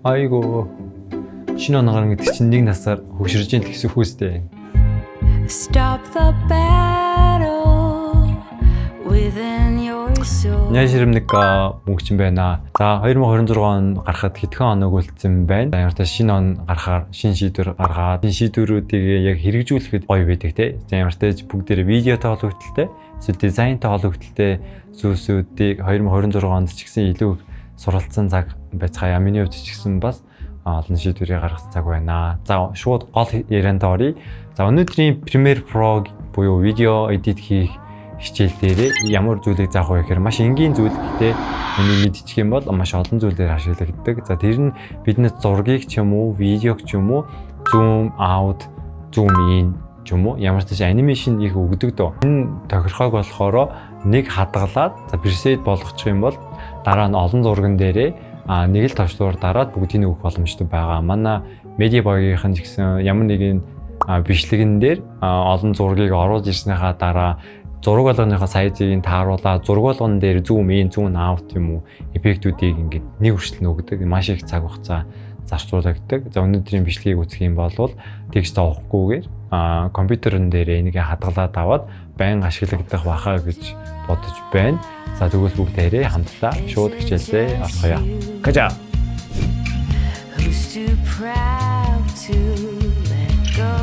Айгу. Шинэ он гарна гэдэг чинь нэг насаар хөгшөрж ийн л гэсэн үг үстэй. Stop the battle within your soul. 안녕하십니까, мөнгөчин байна. За, 2026 он гарахад хэдхэн хоног үлдсэн байна. Ямар ч шинэ он гарахаар шинэ шийдвэр гаргаад, энэ шийдвэрүүдийг яг хэрэгжүүлэхэд гоё байдаг те. За, ямар ч бүгдээрээ видеотой холбогдлолтой, эсвэл дизайнтай холбогдлолтой зүйлсүүдийг 2026 онд ч гэсэн илүү суралцсан цаг байцгаая. Миний хувьд ч гэсэн бас олон шийдвэрийг гаргасан цаг байна. За, шууд гол ярианд оръё. За, өнөөдрийн Premiere Pro буюу видео edit хийх хичээл дээрээ ямар зүйлийг заах вэ гэхээр маш энгийн зүйл, гэхдээ энийг мэдчих юм бол маш олон зүйлээр ашиглагддаг. За, тэр нь бидний зургийг ч юм уу, видеог ч юм уу zoom out, zoom in ч юм уу ямар ч animation их өгдөг дөө. Энэ тохирхоог болохоор нэг хадгалаад, за, preset болгочих юм бол дараа нь олон зурган дээрээ нэг л товчлуур дараад бүгдийг нь өгөх боломжтой байгаа. Манай медиа багийнхан ч гэсэн ямар нэгэн бичлэгэн дээр олон зургийг оруулж ирснийхаа дараа зураг болгоныхоо size ыг нь тааруулаад, зураг болгон дээр zoom in, zoom out юм уу эффектүүдийг ингээд нэг хүртэл нөгдөг. Маш их цаг хугацаа зарцуулагддаг. За, өнөөдрийн бичлэгийг үзэх юм бол тэгж зовхгүйгээр компьютерн дээр энийг хадгалаад аваад байнга ашиглагдах байхаа гэж бодож байна. За, тэгвэл бүгдээрээ хамтдаа шууд хичээлдээ орцгоё. 가자. Who's too proud to let go?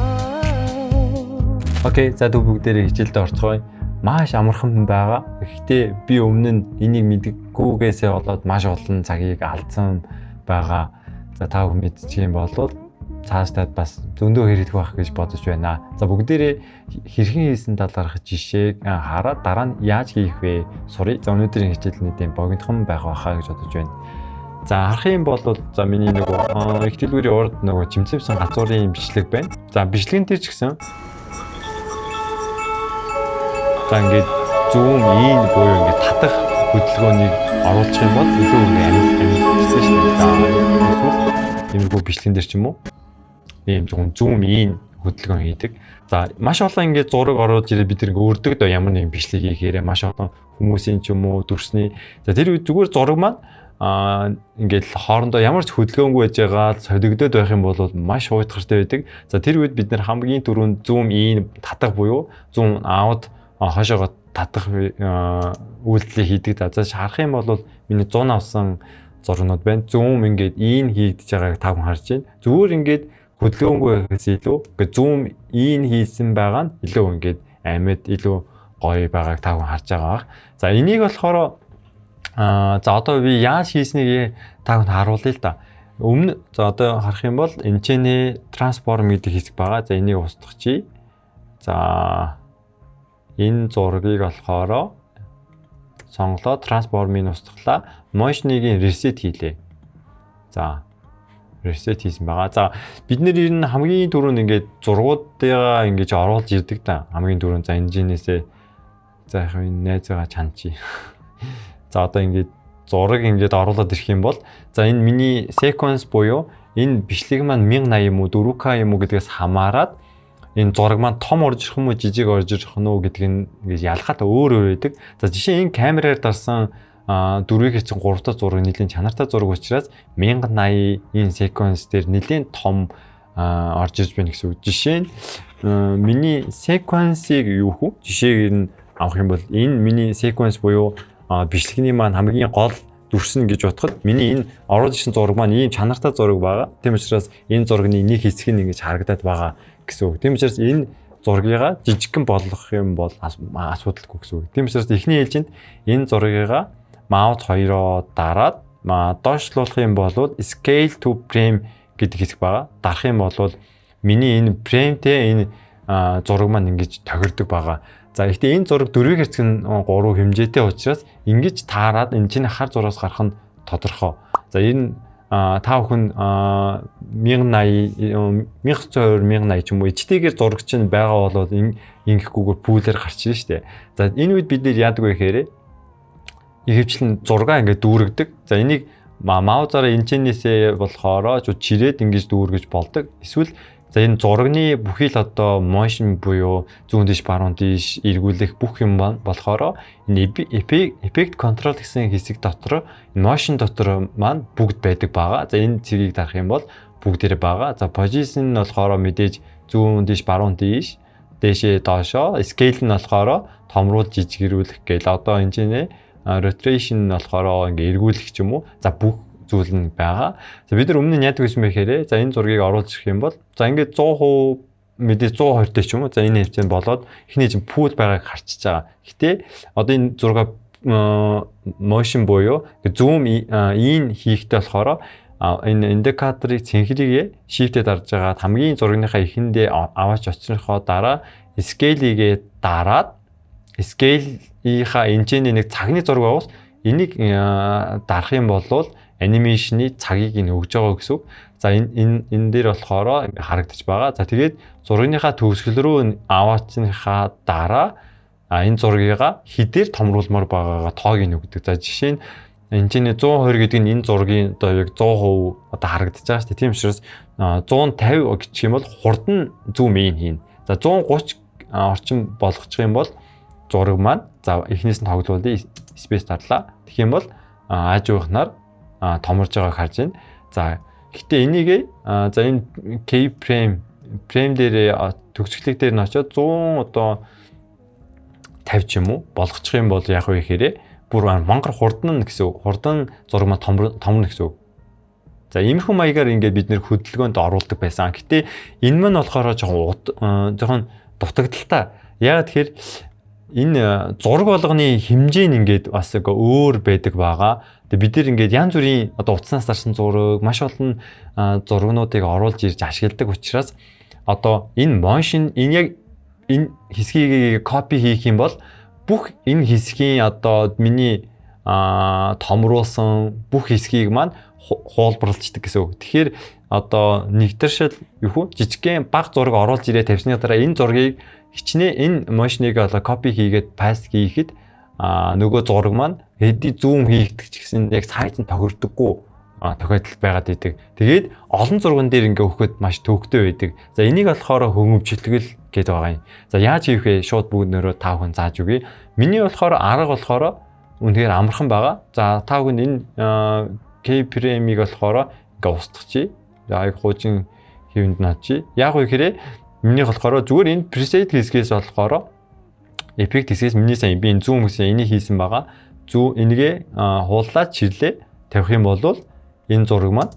Okay, за, тэгвэл бүгдээрээ хичээлдээ орцгоё. Маш амархан байгаа. Гэхдээ би өмнө нь энийг мэдгүйгээсээ болоод маш олон цагийг алдсан байгаа. За, та бүхэн мэдчих юм бол цаашдаад бас зөндөө хэрэгдэх байх гэж бодож байна. За, бүгдээрээ хэрхэн хийсэн талаарх жишээг хараад дараа нь яаж хийх вэ суръя. За, өнөөдрийн хичээл нийтийн богинохон байх байхаа гэж бодож байна. За, харах юм бол, за, миний нөгөө их дэлгүүрийн урд нөгөө чимцэвсэн гацуурын бичлэг байна. За, бичлэгэн дээр ч гэсэн, за, ингээд zoom in буюу ингээд татах хөдөлгөөнийг оруулах юм бол илүү ингээд амжилтсан шүү дээ. За, эсвэл иймэрхүү бичлэгэн дээр ч юм уу ийм зөвхөн zoom in хөдөлгөөн хийдэг. За, маш олон ингээд зураг оруулж ирээ, бид нэг өрдөг дөө ямар нэгэн бичлэг хийхээрээ маш олон хүмүүсийн ч юм уу дүрсний. За, тэр үед зүгээр зураг маань ингээд хоорондоо ямар ч хөдөлгөөнгүй байж байгаа л солигдоод байх юм бол маш уйтгартай байдаг. За, тэр үед бид нэр хамгийн түрүүнд zoom in татах буюу zoom out хойшоогоо татах үйлдэлийг хийдэг. За, харах юм бол миний 100 авсан зургнууд байна. Zoom ингээд in хийгдэж байгааг та бүхэн харж байна. Зүгээр ингээд хөдөлгөөнгүй байхаас илүү ингээд zoom in хийсэн байгаа нь илүү ингээд амьд, илүү гоё байгааг та бүхэн харж байгаа бах. За, энийг болохоор за, одоо би яаж хийснийг та бүхэнд харуулъя л да. Өмнө, за, одоо харах юм бол энэ ч нэ transform гэдэг хэсэг байгаа. За, энийг устгах. За, энэ зургийг болохоор сонголоо, transform-ыг устгалаа. Motion-ыг reset хийлээ. За, reset хийсэн байгаа. За, бид нэр ер нь хамгийн түрүүнд ингээд зургуудыгаа ингэж оруулж ирдэг да. Хамгийн түрүүнд, за, энэжнээсээ, за, яг энэ найзгаа чанчи. За, одоо ингээд зураг ингээд оруулаад ирэх юм бол, за, энэ миний sequence буюу энэ бичлэг маань 1080 юм уу, 4K юм уу гэдгээс хамаарат энэ зураг маань том орж ирэх юм уу, жижиг орж ирэх нь үү гэдг нь ингэж ялгаатай өөр өөр байдаг. За, жишээ энэ камераар дарсан 4-ийг хэцэн 3 дахь зураг нэлийн чанартай зураг учраас 1080 энэ sequence дээр нэлийн том орж ирж байна гэсэн үг. Жишээ нь миний sequence-ийг юу хүү? Жишээг нь авах юм бол энэ миний sequence буюу бичлэгний маань хамгийн гол дүрсэн гэж бодоход миний энэ оруулж ирсэн зураг маань ийм чанартай зураг байгаа. Тийм учраас энэ зургийн нэг хэсэг нь ингэж харагдаад байгаа гэсэн үг. Тийм учраас энэ зургийгаа жижигхэн болгох юм бол асуудалгүй гэсэн үг. Тийм учраас эхний ээлжинд энэ зургийгаа mouse хоёроо дараад доошлуулах юм бол scale to frame гэдэг хэсэг байгаа. Дарах юм бол миний энэ frame-тэй энэ зураг маань ингэж тохирдог байгаа. За, гэхдээ энэ зураг 4 хэрцэг нь 3 хэмжээтэй учраас ингэж таарад энэ чинь хар зураас гарах нь тодорхой. За, энэ та бүхэн 1080, 1920 1080 ч юм уу HD-гээр зураг чинь байгаа бол ингэхгүйгээр full ээр гарч ирнэ шүү дээ. За, энэ үед бид нэр яадаг вэ гэхээр ихэвчлэн зургаа ингээд дүүргдэг. За, энийг mouse аараа энэчнээсээ болохоор чирээд ингэж дүүргэж болдог. Эсвэл За, энэ зурагны бүхий л одоо motion буюу зүүн тийш, баруун тийш эргүүлэх бүх юм болохоор энэ effect control гэсэн хэсэг дотор, энэ motion дотор маань бүгд байдаг байгаа. За, энэ цэгийг дарах юм бол бүгдээрээ байгаа. За, position нь болохоор мэдээж зүүн тийш, баруун тийш, дээшээ доошоо, scale нь болохоор томруулж жижигрүүлэх гээл, одоо энэ чинь rotation нь болохоор ингээ эргүүлэх ч юм уу. За, бүх зүйл нь байгаа. За, бид нар өмнө нь яадаг байсан бэ гэхээр, за, энэ зургийг оруулж ирэх юм бол, за, ингээд 100% мэдээ 120 тэй ч юм уу. За, энэ хэмжээнд болоод эхний чинь full байгааг харчиж байгаа. Гэтэ одоо энэ зураг motion буюу zoom in хийхдээ болохоор энэ индикаторыг, цэнхрийг shift-ээр дарж байгаа, хамгийн зургийнхаа эхэндээ аваач очсныхоо дараа scale-игээ дараад, scale-ийнхаа энэчний нэг цагны зураг байгуус энийг дарах юм бол animation ы цагийг нь өгж байгаа гэсэн үг. За, энэ энэ энэ дээр болохоор ингээ харагдаж байгаа. За, тэгээд зургийнхаа төгсгөл рүү аваачныхаа дараа энэ зургийга хэдээр томруулмаар байгаагаа тоог нь өгдөг. За, жишээ нь энэ чинь 120 гэдэг нь энэ зургийн одоо яг 100% одоо харагдаж байгаа шүү дээ. Тийм учраас 150 гэх юм бол хурдан zoom in хийнэ. За, 130 орчим болгочих юм бол зураг маань, за, эхнээс нь тоглоулъя, space дарлаа. Тэгэх юм бол аажуухнаар томорж байгааг харж байна. За, гэхдээ энийг, за, энэ key frame дээр, төгсгөлийг дээр нь очиод 100 одоо 50 ч юм уу болгочих юм бол яг вэ гэхээр бүр мангар хурдан гэсэн үг. Хурдан зураг маань томорно гэсэн үг. За, иймэрхүү маягаар ингээд бид нэр хөдөлгөөнд оруулдаг байсан. Гэтэ энэ мань болохоор жоохон дутагдалтай. Яг тэгэхээр энэ зураг болгоны хэмжээ нь ингээд бас өөр байдаг байгаа. Тэгээ бид нар ингээд янз бүрийн одоо утаснаас дарсан зураг, маш олон зургнуудыг оруулж ирж ашигладаг учраас одоо энэ motion, энэ яг энэ хэсгийг copy хийх юм бол бүх энэ хэсгийн одоо миний томруулсан бүх хэсгийг маань хуулбарлцдаг гэсэн үг. Тэгэхээр одоо нэгтэршил юу хүү жижигхэн баг зураг оруулж ирээ тавьсны дараа энэ зургийг хичнээн энэ motion-ыг одоо copy хийгээд paste хийхэд нөгөө зураг маань хэдий zoom хийгдэх ч гэсэн яг size нь тохирдоггүй тохиолдол байгаад идэг. Тэгээд олон зурган дээр ингээ өгөхөд маш төвөгтэй байдаг. За, энийг болохоор хөнгөвчлөгөл гэдэг байгаа юм. За, яаж хийх вэ? Шууд бүгд нөрөө та бүхэн зааж өгье. Миний болохоор арга болохоор үнэхээр амархан байгаа. За, та бүхэн энэ keyframe-ийг болохоор ингээ устгachий. За, яг хуучин хэвэнд наачи. Яг вэ гэхээр миний болохоор зүгээр энэ preset хэсгээс болохоор, effect хэсгээс миний сайн би энэ zoom гэсэн энийг хийсэн байгаа. Зүү энийгээ хуулаад чирлээ тавих юм бол энэ зураг маань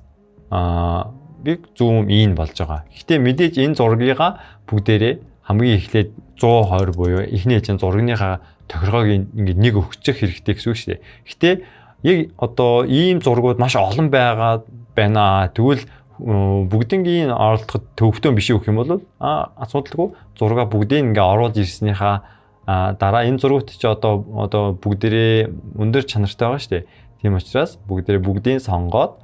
би zoom in болж байгаа. Гэхдээ мэдээж энэ зургийгаа бүгдээрээ хамгийн эхлээд 120 буюу эхний чинь зургийнхаа тохиргоог ингээд нэг өгчих хэрэгтэй гэсэн үг шүү дээ. Гэхдээ яг одоо ийм зургууд маш олон байгаа байна. Тэгвэл бүгднгийн оролдоход төвөгтөн биш өгөх юм бол асуудалгүй, зургаа бүгдийг ингээ оруулж ирснийхаа дараа энэ зургууд чи одоо бүгдээрээ өндөр чанартай байгаа шүү дээ. Тийм учраас бүгдээрээ бүгдийг сонгоод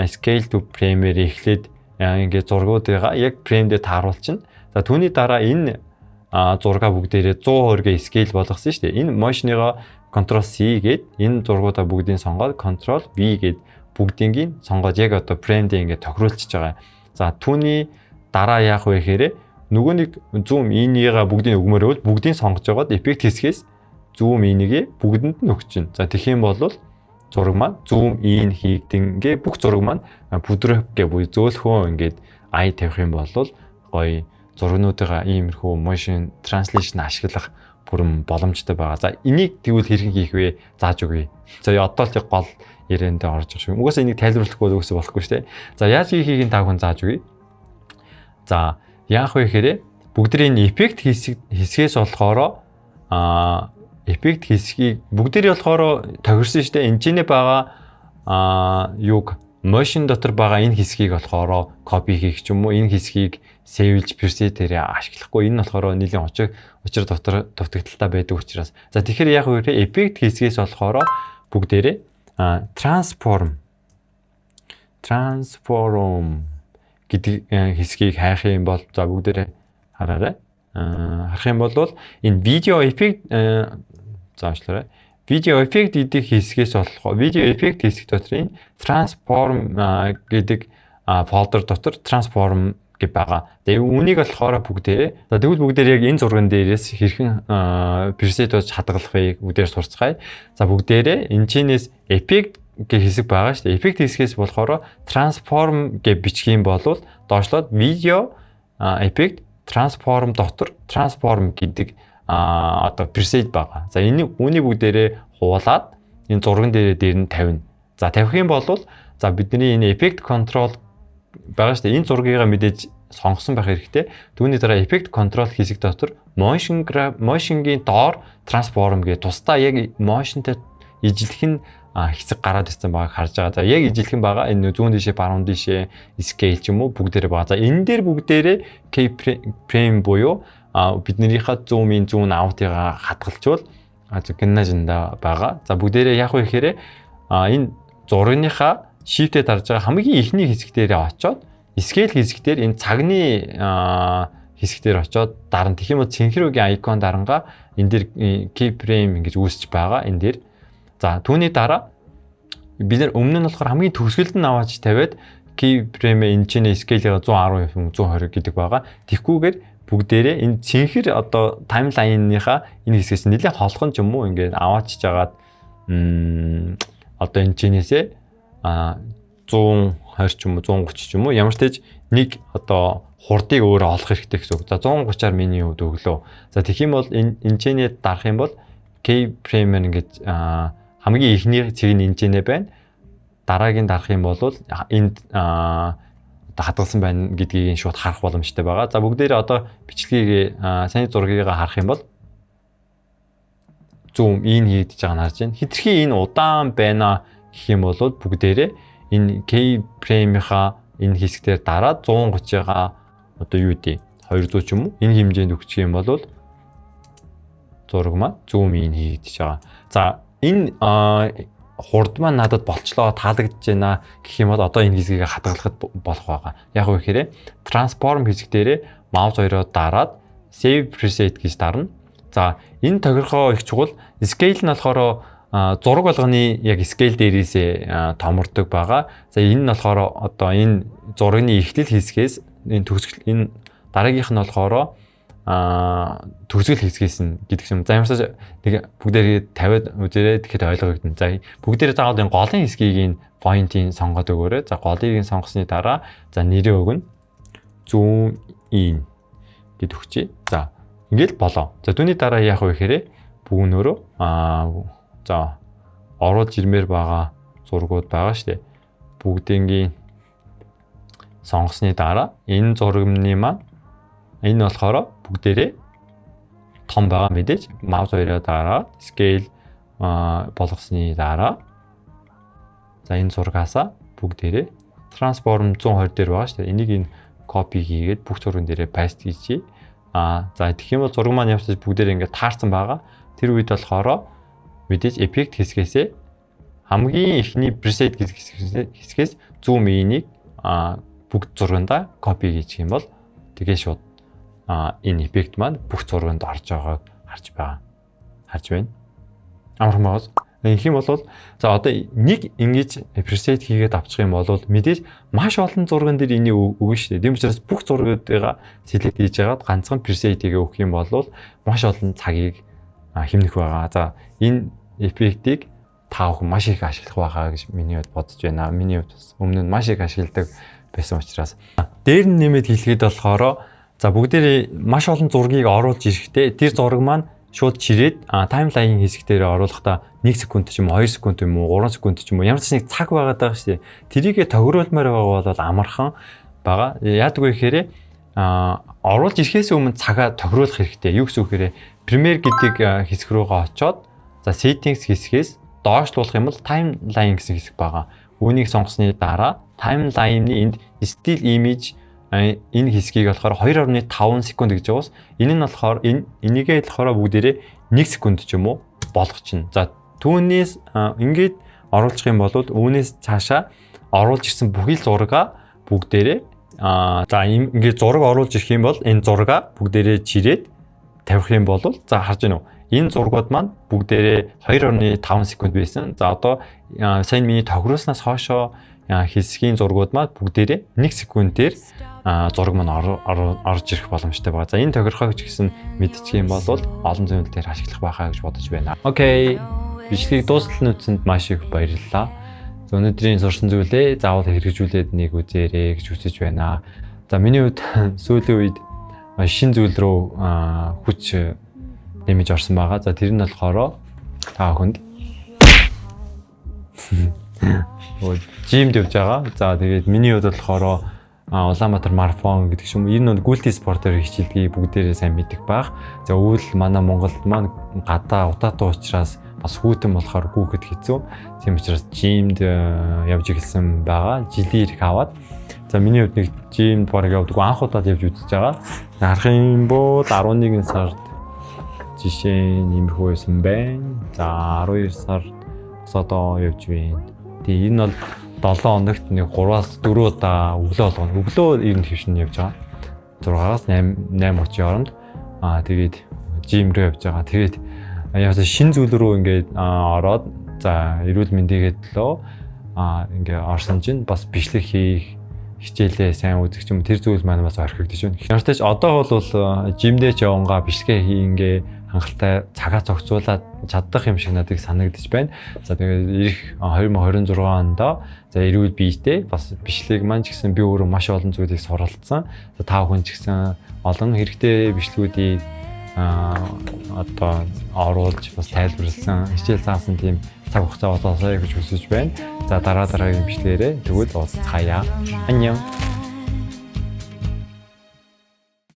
scale to frame-ээр эхлээд ингээ зургуудыгаа яг frame дээр тааруулчихна. За, түүний дараа энэ зургаа бүгдээрээ 120-гээ scale болгосон шүү дээ. Энэ motion-ыгоо Ctrl C гээд, энэ зургуудаа бүгдийг сонгоод Ctrl V гээд бүгднийг сонгоод яг одоо frame дээр ингээд тохируулчихж байгаа. За, түүний дараа яах вэ гэхээр нөгөө нэг zoom in-ийга бүгдийг өгмөр бол бүгдийг сонгож байгаад effect хэсгээс zoom in-ийг бүгдэнд нь өгч чинь. За, тэгэх юм бол зураг маань zoom in хийгдэнгээ бүх зураг маань бүдрөп гэ буюу зөөлхөө ингээд ай тавих юм бол гоё зургнуудыгаа иймэрхүү motion translation ашиглах бүрэн боломжтой байгаа. За, энийг тэгвэл хэрхэн хийх вэ? Зааж өгье. За, одоо л яг гол ярианд орж байгаа шүү. Угаасаа энийг тайлбарлахгүй бол үгүйсэ болохгүй шүү дээ. За, яаж хийхийг та бүхэн зааж өгье. За, яах вэ гэхээр бүгдийн эффект хэсгээс болохоор эффект хэсгийг бүгдээрээ болохоор тохирсон шүү дээ. Энд чинь байгаа юуг, motion дотор байгаа энэ хэсгийг болохоор copy хийх ч юм уу, энэ хэсгийг save-лж preset-ээрээ ашиглахгүй. Энэ нь болохоор нэлийн учир дотор дутагдалтай байдаг учраас. За, тэгэхээр яг үгээр effect хэсгээс болохоор бүгдээрээ transform гэдэг хэсгийг хайх юм бол, за, бүгдээрээ хараарай. Харах юм бол энэ video effect, за, уучлаарай. Video effect гэдэг хэсгээс болохоор video effect хэсэг дотор энэ transform гэдэг folder дотор transform гэ байгаа. За, үүнийг болохоор бүгдээрээ, за, тэгвэл бүгдээр яг энэ зурган дээрээс хэрхэн preset болж хадгалах вэ, бүгдээр сурцгаая. За, бүгдээрээ энэ чинээс effect гэх хэсэг байгаа шүү дээ. Effect хэсгээс болохоор transform гэж бичих юм бол доошлоод video effect transform дотор transform гэдэг одоо preset байгаа. За, энэ үүнийг бүгдээрээ хуулаад энэ зурган дээрээ дээр нь тавина. За, тавих юм бол, за, бидний энэ effect control байгаа шүү дээ. Энэ зургийг мэдээж сонгосон байх хэрэгтэй. Түүний дараа effect control хэсэг дотор motion motion-гийн доор transform гэж тусдаа яг motion-тэй ижилхэн хэсэг гараад ирсэн байгааг харж байгаа. За, яг ижилхэн байгаа. Энэ зүүн дишээ, баруун дишээ scale ч юм уу бүгдээрээ байгаа. За, энэ дээр бүгдээрээ keyframe буюу биднийхээ zoom in, zoom out-ыг хадгалчвал гимназинда байгаа. За, бүгдээрээ яг вэ гэхээр энэ зургийнхаа shift-ээр дарж байгаа хамгийн эхний хэсэг дээрээ очоод scale хэсэг дээр энэ цагны хэсэг дээр очоод дарна. Тэгэх юм бол цэнхэр үгийн icon дарангаа энэ дээр keyframe ингэж үүсэж байгаа энэ дээр. За, түүний дараа бид нар өмнө нь болохоор хамгийн төгсгөлд нь аваач тавиад keyframe энэ чинь scale-ийг 110, 120 гэдэг байгаа. Тэгхгүйгээр бүгдээрээ энэ цэнхэр одоо timeline-ныхаа энэ хэсгээс нэлээд холхон ч юм уу ингээд аваачиж агаад одоо энэ чинээсээ 120 ч юм уу, 130 ч юм уу, ямар ч тач нэг одоо хурдыг өөрөө олох хэрэгтэй гэсэн үг. За, 130-аар миний хувьд өглөө. За, тэгэх юм бол энэ энэчнээ дарах юм бол keyframe ингээд хамгийн эхний цэг нь энэчнээ байна. Дараагийн дарах юм бол энд одоо хадгалсан байна гэдгийг шууд харах боломжтой байгаа. За, бүгдээрээ одоо бичлэгийг, сайн зургийг харах юм бол zoom in хийгдэж байгааг нь харж байна. Хэтэрхий энэ удаан байна гэх юм бол бүгдээрээ энэ keyframe-ийнхаа энэ хэсэг дээр дараад 130-гаа одоо юу гэдэг 200 ч юм уу, энэ хэмжээнд өгчих юм бол зураг маань zoom in хийгдэж байгаа. За, энэ хурд маань надад болчлоо, таалагдж байна гэх юм бол одоо энэ хэсгийг хадгалахад болох байгаа. Яг уу гэхээр transform хэсэг дээрээ mouse хоёроо дараад save preset гэж дарна. За, энэ тохиргоо их чухал. Scale нь болохоор зураг болгоны яг scale дээрээсээ томордог байгаа. За, энэ нь болохоор одоо энэ зургийн эхлэл хэсгээс энэ төгсгөл, энэ дараагийнх нь болохоор төгсгөл хэсгээс нь гэдэг юм. За, ямар ч нэг бүгдээрээ тавиад үзээрэй, тэгэхээр ойлгогдно. За, бүгдээрээ заавал энэ голын хэсгийг энэ point-ийг сонгоод өгөөрэй. За, голыг нь сонгосны дараа, за, нэрээ өгнө. Zoom in гэд өгчээ. За, ингээл болоо. За, түүний дараа яах вэ гэхээр бүгнөөрөө за оруулж ирмээр байгаа зургууд байгаа шүү дээ. Бүгдингийн сонгосны дараа энэ зурганы маань энэ болохоор бүгдээрээ том байгаа мэдээж, mouse хоёроо дараа scale болгосны дараа, за, энэ зургаасаа бүгдээрээ transform 120 дээр байгаа шүү дээ. Энийг энэ copy хийгээд бүх зурган дээрээ paste хийчихье. За, тэгэх юм бол зураг маань явж бүгдээрээ ингээд таарсан байгаа. Тэр үед болохоор мэдээж effect хэсгээсээ хамгийн эхний preset хэсгээс zoom in-ийг бүгд зургандаа copy хийчих юм бол тэгээ шууд энэ эффект маань бүх зурганд орж байгааг харж байгаа. Харж байна. Амархан байгаас. Ингэх юм бол, за, одоо нэг ингэж preset хийгээд авчих юм бол мэдээж маш олон зурган дээр энийг өгнө шүү дээ. Тийм учраас бүх зургуудыгаа select хийж хагаад ганцхан preset-ийг өгөх юм бол маш олон цагийг хэмнэх байгаа. За, энэ эффектийг та бүхэн маш их ашиглах байгаа гэж миний хувьд бодож байна. Миний хувьд бас өмнө нь маш их ашигладаг байсан учраас. Дээр нь нэмээд хэлэхэд болохоор, за, бүгдээрээ маш олон зургийг оруулж ирэхдээ тэр зураг маань шууд чирээд timeline хэсэг дээр оруулахдаа 1 секунд ч юм уу, 2 секунд юм уу, 3 секунд ч юм уу, ямар ч нэг цаг байгаад байгаа шүү дээ. Тэрийгэ тохируулмаар байгаа бол амархан байгаа. Яадаг вэ гэхээр оруулж ирэхээс өмнө цагаа тохируулах хэрэгтэй. Юу гэсэн үг гэхээр Premiere гэдэг хэсэг рүүгээ очоод, за, settings хэсгээс доошлуулах юм бол timeline гэсэн хэсэг байгаа. Үүнийг сонгосны дараа timeline-ы энд still image энэ хэсгийг болохоор 2.5 секунд гэж байгаас энэ нь болохоор энэ энийгээ болохоор бүгдээрээ 1 секунд ч юм уу болгочихно. За, түүнээс ингээд оруулах юм бол үүнээс цаашаа оруулж ирсэн бүхий л зургаа бүгдээрээ за, ингээд зураг оруулж ирэх юм бол энэ зургаа бүгдээрээ чирээд тавих юм бол, за, харж байна уу? Энэ зургууд маань бүгдээрээ 2.5 секунд байсан. За, одоо сайн миний тохируулснаас хоошоо Хэсгийн зургууд маань бүгдээрээ 1 секундээр зураг маань орж ирэх боломжтой байгаа. За, энэ тохиргоог ч гэсэн мэдчих юм бол олон зүйл дээр ашиглах байхаа гэж бодож байна. Okay. Бичлэгийг дуустал нь үзсэнд маш их баярлалаа. За, өнөөдрийн сурсан зүйлээ заавал хэрэгжүүлээд нэг үзээрэй гэж хүсэж байна. За, миний хувьд сүүлийн үед шинэ зүйл рүү хүч нэмж орсон байгаа. За, тэр нь болохоор та бүхэнд gym д явж байгаа. За, тэгээд миний хувьд болохоор Улаанбаатар марафон гэдэг ч юм уу, энэ нь гүйлтийн спортоор хичээлдгийг бүгдээрээ сайн мэдэх байх. За, өвөл манай Монголд маань гадаа утаатай учраас бас хүйтэн болохоор гүйхэд хэцүү. Тийм учраас gym д явж эхэлсэн байгаа. Жилийн эрх аваад. За, миний хувьд нэг gym д бараг явдаг. Анх удаад явж үзэж байгаа. Харах юм бол 11 сард жишээ нь иймэрхүү байсан байна. За, 12 сард бас одоо явж байна. Тэгээ энэ бол 7 хоногт нэг 3-аас 4 удаа өглөө болгоно. Өглөө ер нь хөвшин явж байгаа. 6-аас 8 8:30 хооронд тэгээд gym рүү явж байгаа. Тэгээд яасан шинэ зүйл рүү ингээд ороод, за, эрүүл мэндийгээ төлөө ингээ орсон чинь бас бичлэг хийх, хичээлээ сайн үзэх юм, тэр зүйл маань бас орхигдож байна. Ямар ч одоо бол gym дээ ч явангаа бичлэгээ хийнгээ хангалттай цагаа зохицуулаад чаддах юм шиг надад санагдаж байна. За, тэгээд ирэх 2026 онд, за, эрүүл биетэй бас бичлэг маань ч гэсэн би өөрөө маш олон зүйлийг суралцсан. За, та бүхэн ч гэсэн олон хэрэгтэй бичлэгүүдийг одоо оруулж, бас тайлбарласан, хичээл заасан тийм цаг хугацаа болоосой гэж хүсэж байна. За, дараа дараагийн бичлэгээрээ тэгвэл уулзцаая. 안녕.